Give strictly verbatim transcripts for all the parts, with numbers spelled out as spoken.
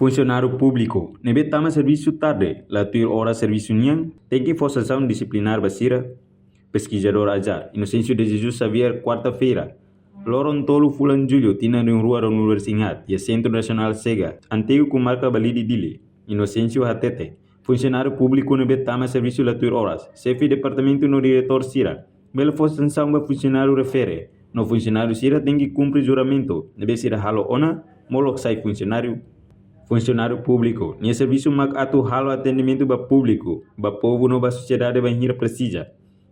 Funsionáriu públiku ne'ebé tama servisu tarde, la tuir oras servisu nian, tenke fó sansaun disiplinár ba sira. Peskizadór Azar Inocêncio de Jesus Xavier, kuarta-feira, loron tolu fulan Jullu, tinan rihun rua ruanulu-resin-haat, iha Sentru Nasionál Sega, antigu komarka Balide, Dili. Inocêncio hatete, funsionáriu públiku ne'ebé tama servisu la tuir oras, xefe departamentu no diretór sira bele fó sansaun ba funsionáriu refere, no funsionáriu sira tenke kumpre juramentu ne'ebé sira halo ona molok sai funsionáriu. Funsionáriu públiku nia servisu mak atu halo atendimentu ba públiku, ba povu no ba sosiedade bainhira presiza.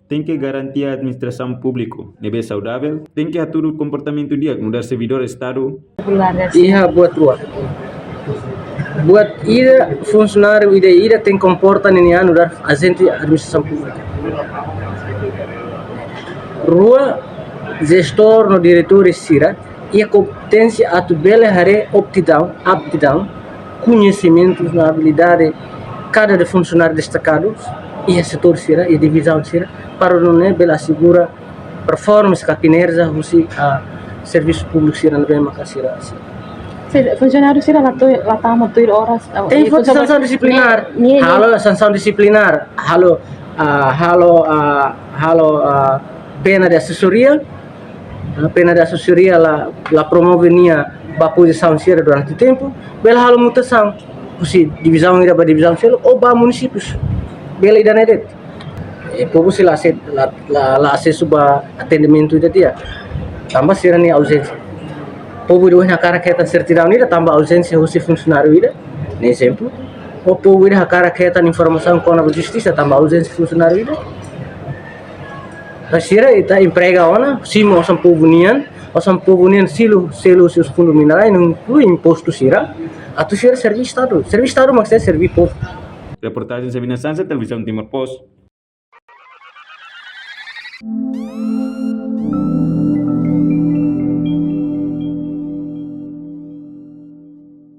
Tenke garantia administrasaun públiku ne'ebé saudavel, tenke hatudu komportamentu di'ak nu'udar servidór Estadu. Iha buat rua. Buat ida, funsionáriu ida-ida tenke komporta ninia an nu'udar ajente administrasaun públika. Rua, jestór no diretór sira iha kompeténsia atu bele haree aptidaun, aptidaun, koñesimentu no abilidade kada de funsionáriu destakadu iha setór sira, iha divizaun sira, para nune'e bele asegura performance ka kinerja husi, ah, servisu públiku sira ne'ebé maka sira, sira. Se funsionáriu sira la tuir, la tama tuir oras, oh, tenke fó sansaun disiplinár. Nia, nia, halo sansaun disiplinár, halo, ah, halo, ah, halo, ah, pena de asesoria. Ah, pena de asesoria la, la promove nia ba pozisaun sira durante tempu, bele halo mutasaun husi divizaun ida ba divizaun seluk ou ba munisípiu. Bele ida-ne'e de'it. E povu sei la asesu, la, la, la asesu ba atendimentu ida di'ak. Tanba sira-nia auzénsia. Povu ida ohin hakarak hetan sertidaun ida tanba auzénsia husi funsionáriu ida, ne'e ezemplu. Ou povu ida hakarak hetan informasaun kona-ba justisa tanba auzénsia funsionáriu ida. Ba sira ita emprega ona, simu osan povu nian, osan povu nian selu, selu husi fundu minerál, no inklui impostu sira, atu sira serve Estadu. Serve Estadu mak sira serve povu. Reportajen Sabina Sansa, Televizaun Timor Post.